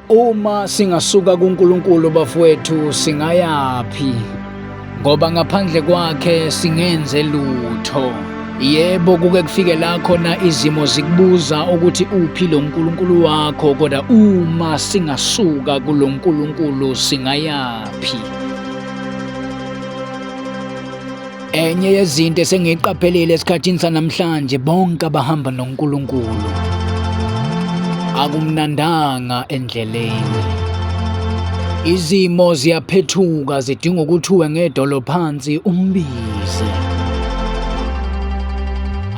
Uma singasuka kuNkulunkulu bafowethu singayaphi? Ngoba ngaphandle kwakhe singenze lutho. Yebo, kuke kufike la khona izimo zikubuza ukuthi uphi lo Nkulunkulu wakho, kodwa uma singasuka kulo Nkulunkulu singayaphi? Enye yezinto esengiyiqaphelile esikhathini sanamhlanje, bonke abahamba noNkulunkulu akumnandanga endleleni. Izimo ziyaphethuka zidinga ukuthi uwe ngedolo phansi umbize.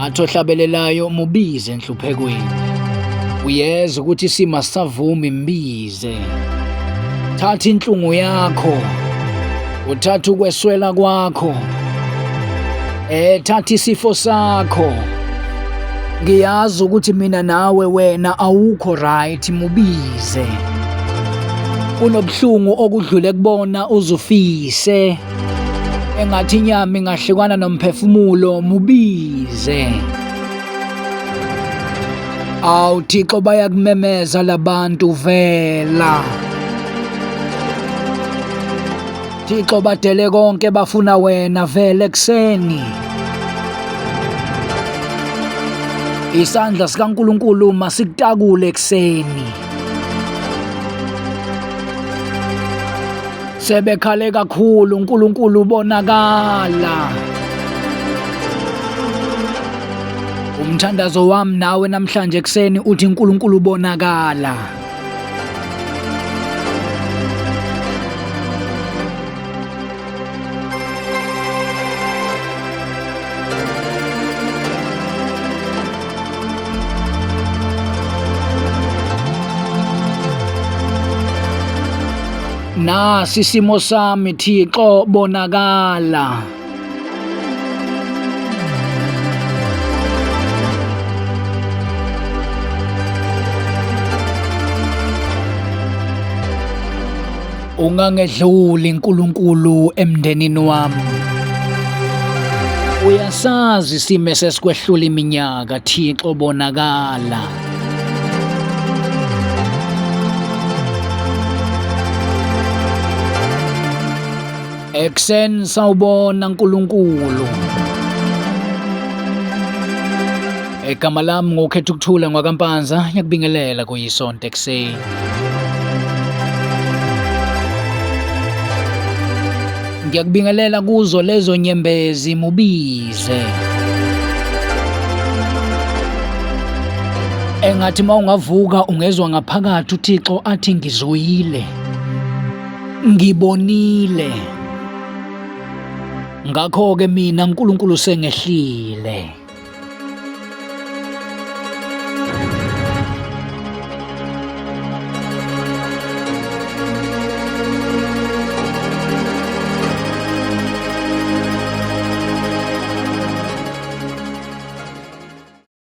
Athi ohlabelelayo mubize enhluphekweni. Uyezwa ukuthi isimo asisavumi mbize. Thatha inhlungu yakho. Uthatha ukweswela kwakho. Thatha isifo sakho. Ngiyazi ukuthi mina nawe wena awukho right, mubize. Kunobuhlungu okudlule kubona uzufise. Engathi inyama ingahlukana nomphefumulo, mubize. Awu Thixo, bayakumemeza labantu, vela. Thixo, badele konke bafuna wena, vele ekuseni. Isandla sikaNkulunkulu masikutakule ekuseni. Sebekhale kakhulu, uNkulunkulu ubonakala. Umthandazo wami nawe namhlanje ekuseni uthi uNkulunkulu ubonakala. Nasi isimo sami Thixo, bonakala. Ungangedluli uNkulunkulu emndenini wami. Uyasazi isimo esesikwehlula iminyaka Thixo, bonakala. Ekuseni sawubona Nkulunkulu. Igama lami ngokhetha ukuthula ngwakampanza, ngiyakubingelela kuyisonto ekuseni. Ngiyakubingelela kuzo lezo nyembezi, mubize. Engathi mawungavuka ungezwa ngaphakathi uThixo athi ngizwile. Ngibonile. Ngakho-ke mina uNkulunkulu sengehlile.